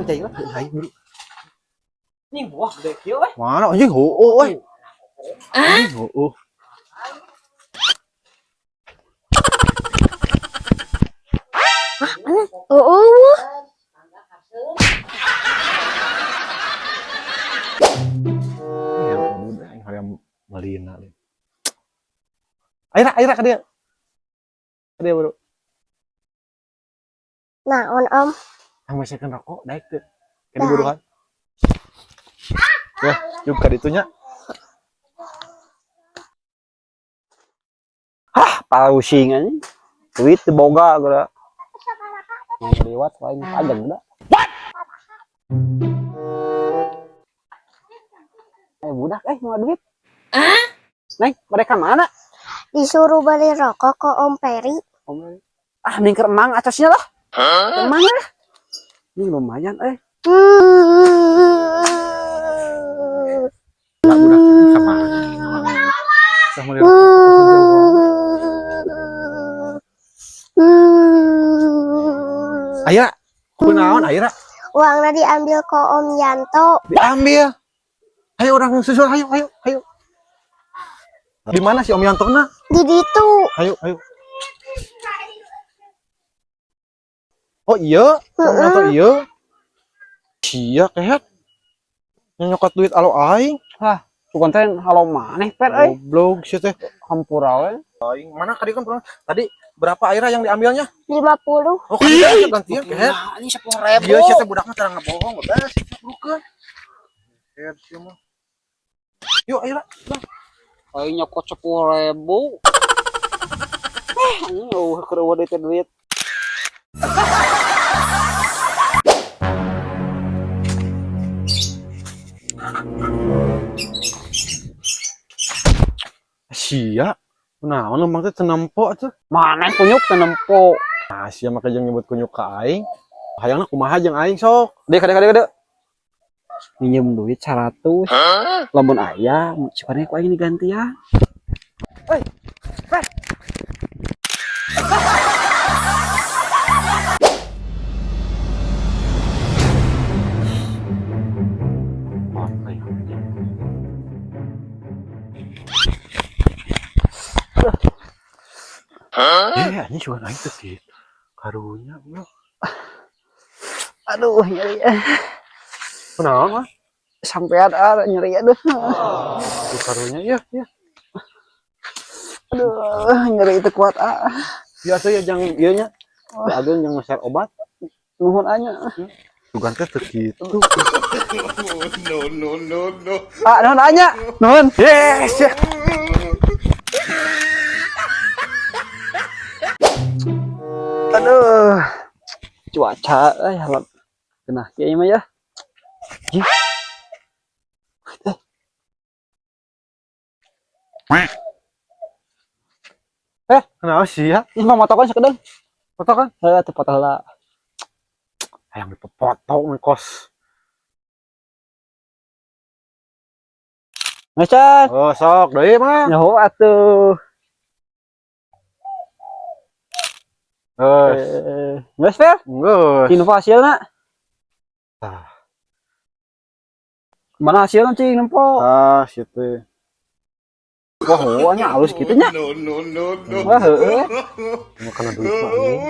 Cai lah. Aing buru. Ini buah gede kieu we. Mana anjing heueuh euy. Anjing heueuh. Oh, Ya udah aing hoream meulina deui. Aira, aira ka dieu. Ka dieu buru. Naon, Om? Ang mesekeun rokok daek teu. Ka diburuhan. Ya, yuk ka ditu nya. Hah, pausing anjing. Duit teu boga geura. Mau lewat lain pajak udah. Eh budak mau duit. Neng, mereka mana? Disuruh beli rokok ke Om Peri. Om. Ah, mending ke emang atasnya lah. Emang lah. Ini lumayan eh. Lah budak ka mana? Sah meuli rokok. Aira, kunaon Aira? Uangnya diambil ke Om Yanto. Diambil. Ayo orang susul, ayo, ayo, ayo. Di mana si Om Yanto na? Di ditu. Ayo, ayo. Oh iya, Om Yanto iya. Sia kehet. Nyokot duit alo aing. Bukan teh halo maneh per euy. Goblok sia teh. Hampura we. Aing mana tadi kan pernah tadi berapa Aira yang diambilnya? 50. Oh, kan dia gantian kehet. Ini 10.000. Iya, sia teh budak mah tara ngebohong, udah sih bukan. Kehet sia mah. Yuk, Aira. Lah. Aing nyokot 10.000. Eh, anjing eueuh keur eueuh duit duit. Sia. Kunaon lembang teh teu nempo atuh. Maneh kunyuk teu nempo. Nah, sia mah jeung nyebut kunyuk ka aing. Hayangna kumaha jeung aing sok. Dek, kadek, kadek, kadek. Minjem duit 100. Lamun aya, sebenarnya ku aing diganti ya. Oi. Fer. Eh, anjing sugan aing teh kitu. Karunya goblok. Aduh, nyeri. Kunaon mah? Sampean ah nyeri aduh. Tuh karunya ya, ya. Aduh, nyeri itu kuat ah. Biasa ya jang ieu nya. Ageung jang meser obat. Nuhun anya. Sugan teh teu kitu. No, no, no, no. Ah, nuhun anya. Nuhun. Yes. Ya. Aduh. Cuaca halap. Kena kieu mah ya. Jih. Eh, Kenapa sih ya? ini mah motokan sakedeung. Foto kan? Heuh, teu foto heula. Hayang dipotong nih kos. Ngecan. Oh, sok deui mah. Nyaho atuh. Geus. Geus, Fer? Geus. Info hasilna. Tah. Mana hasilna cing nempo? Ah, sieu teh. Wah, heueuh nya halus kitu nya. No, no, no, no. Wah, heueuh. Cuma kana duit mah anjing.